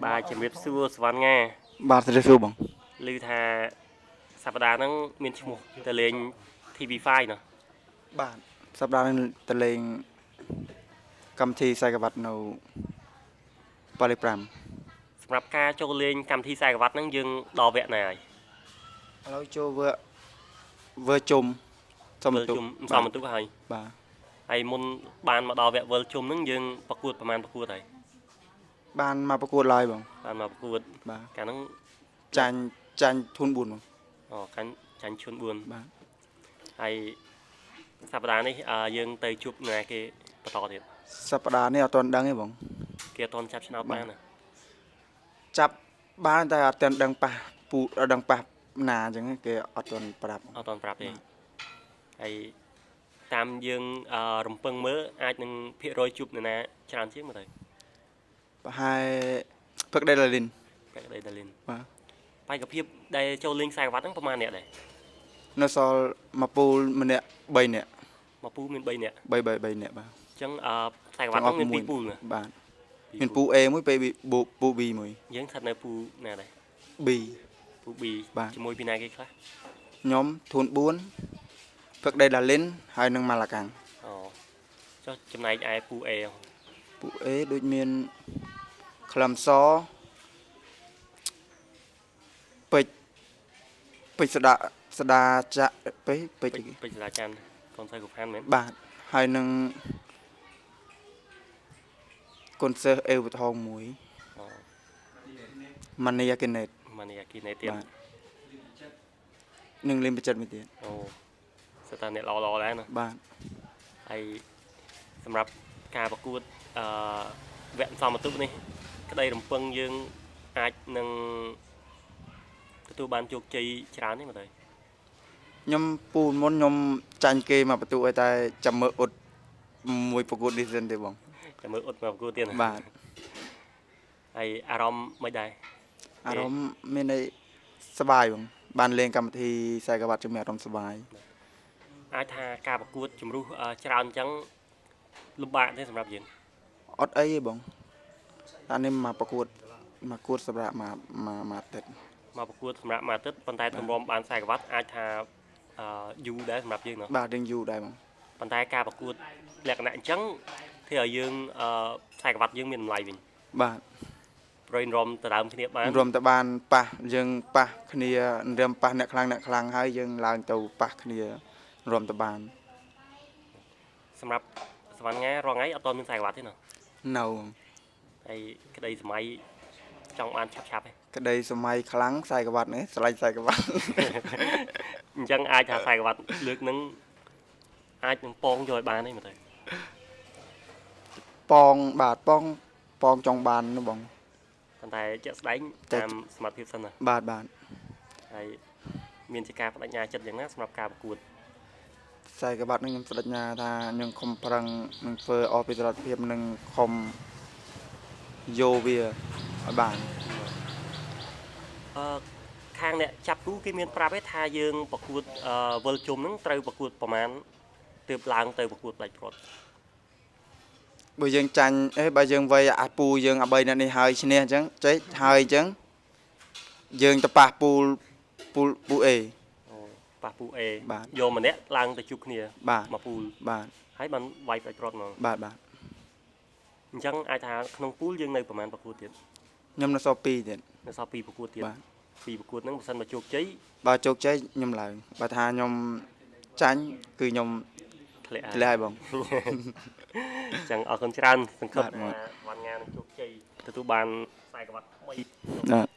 បាទជំរាបសួរសវណ្ណងា បាទជម្រាបសួរបង ឮថាសប្តាហ៍ហ្នឹងមានឈ្មោះទៅលេង TV5 ណោះ បាទសប្តាហ៍នេះទៅលេងកម្មវិធីខ្សែក្រវ៉ាត់នៅប៉ាលី5 សម្រាប់ការចូលលេងកម្មវិធីខ្សែក្រវ៉ាត់ហ្នឹងយើងដល់វគ្គណាហើយ ឥឡូវចូលវើវើជុំសុំ វិល បន្ទុក ជុំសំបន្ទុកហើយ បាទ ហើយមុនបានមកដល់វគ្គវិលជុំហ្នឹងយើងប្រកួតប្រហែលប្រកួតហើយ បានមកប្រកួតឡើយបង បានមកប្រកួត បាទ កាលហ្នឹង ចាញ់ចាញ់ធួន4បង អូកាញ់ចាញ់ឈុន4 បាទ ហើយសប្តាហ៍នេះយើងទៅជួបណាគេបន្តទៀត សប្តាហ៍នេះអត់ទាន់ដឹងទេបង គេអត់ទាន់ចាប់ឆ្នោតបានណា ចាប់បានតែអត់ទាន់ដឹងប៉ះពូអត់ដឹងប៉ះណាអញ្ចឹងគេអត់ទាន់ប្រាប់ អត់ទាន់ប្រាប់ទេហើយតាមយើងរំពឹងមើលអាចនឹងភាគរយជួបនរណាច្រើនជាងមើលទៅ ប្រហែលផឹកដេឡាលីន កក្តីដាលីន បាទ បេក្ខភាពដែលចូលលេងខ្សែក្រវ៉ាត់ហ្នឹងប្រហែលអ្នកដែរ នៅសល់មកពូលម្នាក់3នាក់ មកពូមាន3នាក់ 3 3 3នាក់បាទ អញ្ចឹងខ្សែក្រវ៉ាត់ហ្នឹងមាន2ពូលណា បាទ ពីរ មានពូ A មួយពេល B ពូ B មួយ យើងស្ថិតនៅពូណាដែរ B ពូ B បាទ ជាមួយពីណាគេខ្លះ ខ្ញុំធួន4ផឹកដេដាលីនហើយនិងម៉ាឡាកាំង អូចុះចំណែកឯពូ A ហ៎ ពូ A ដូចមានក្លឹមសពេជ្រពេជ្រស្ដាស្ដាចាក់ពេជ្រពេជ្រអីគេ ពេជ្រសាច័ន្ទកូនស្រីកុផានមែន បាទហើយនឹងកូនសិស្សអេវថងមួយ អូ ម៉ានីអាគីណេត ម៉ានីអាគីណេទៀត បាទនិងលីមបចិតមួយទៀត អូសិតតែអ្នកល្អៗដែរណា បាទ ហើយសម្រាប់ការប្រកួតអឺវគ្គសមតុនេះក្តីរំពឹងយើងអាចនឹងទទួលបានជោគជ័យច្រើនទេមើលទៅ ខ្ញុំពូមុនខ្ញុំចាញ់គេមកបន្ទុកឲ្យតែចាំមើលអ៊ុតមួយប្រកួតនេះសិនទេបង ចាំមើលអ៊ុតមកប្រកួតទៀតណា បាទ ហើយអារម្មណ៍មិនដែរ អារម្មណ៍មានន័យសប្បាយបងបានលេងកម្មវិធីខ្សែក្រវ៉ាត់ជំនះអារម្មណ៍សប្បាយ អាចថាការប្រកួតជំរុះច្រើនអញ្ចឹងលំបាកទេសម្រាប់យើង អត់អីទេបងអានេះមកប្រកួតមកគួតសម្រាប់មកមកមកអាទិត្យ មកប្រកួតសម្រាប់មួយអាទិត្យប៉ុន្តែទម្រាំបានខ្សែក្រវ៉ាត់អាចថាយូរដែរសម្រាប់យើងណោះ បាទរៀងយូរដែរបង ប៉ុន្តែការប្រកួតលក្ខណៈអញ្ចឹងធ្វើឲ្យយើងខ្សែក្រវ៉ាត់យើងមានតម្លៃវិញ បាទ ប្រយរំទៅដើមគ្នាបាន រួមតែបានប៉ះយើងប៉ះគ្នារៀមប៉ះអ្នកខ្លាំងអ្នកខ្លាំងហើយយើងឡើងទៅប៉ះគ្នារួមតែបាន សម្រាប់សវណ្ណងារាល់ថ្ងៃអត់ទាន់មានខ្សែក្រវ៉ាត់ទេណោះ នៅ ហើយក្តីសម័យចង់បានឆាប់ឆាប់ទេ ក្តីសម័យខ្លាំងខ្សែក្រវ៉ាត់នេះស្រឡាញ់ខ្សែក្រវ៉ាត់ អញ្ចឹងអាចថាខ្សែក្រវ៉ាត់លើកហ្នឹងអាចនឹងពងយកឲ្យបានទេមើលទៅ ប៉ងបាទប៉ងប៉ងចង់បាននោះបង ប៉ុន្តែជាក់ស្ដែង តែ តាមសមត្ថភាពសិនណា បាទបាទ ហើយមានជាការបដិញ្ញាចិត្តយ៉ាងណាសម្រាប់ការប្រកួត ខ្សែក្បាត់នឹងខ្ញុំស្ដេចញ៉ាថាខ្ញុំខំប្រឹងនឹងធ្វើអស់ពីសមត្ថភាពនឹងខំយកវាឲ្យបាន អឺខាងអ្នកចាប់គូគេមានប្រាប់ទេថាយើងប្រកួតវិលជុំហ្នឹងត្រូវប្រកួតប្រហែលទើបឡើងទៅប្រកួតផ្ដាច់ព្រាត់ បើយើងចាញ់អេបើយើងវៃអាពូយើងអាបីអ្នកនេះហើយឈ្នះអញ្ចឹងចេះហើយអញ្ចឹងយើងទៅប៉ះពូលពូលពូអេ អូប៉ះពូ A បាទ យកម្នាក់ឡើងទៅជួបគ្នា បាទ មកពូល បាទ ហើយបានវាយផ្ដាច់ព្រាត់ហ្មង បាទបាទ អញ្ចឹងអាចថាក្នុងពូលយើងនៅប្រហែលប្រកួតទៀត ខ្ញុំនៅសល់2ទៀត នៅសល់2ប្រកួតទៀត បាទ ពីរប្រកួតហ្នឹងបើសិនមកជោគជ័យ បើជោគជ័យខ្ញុំឡើងបើថាខ្ញុំចាញ់គឺខ្ញុំ ធ្លាក់ហើយ ធ្លាក់ហើយបង អញ្ចឹងអរគុណច្រើនសង្ឃឹម បាទ ថាវ៉ាន់ងានឹងជោគជ័យទទួលបានខ្សែក្រវ៉ាត់ថ្មី បាទ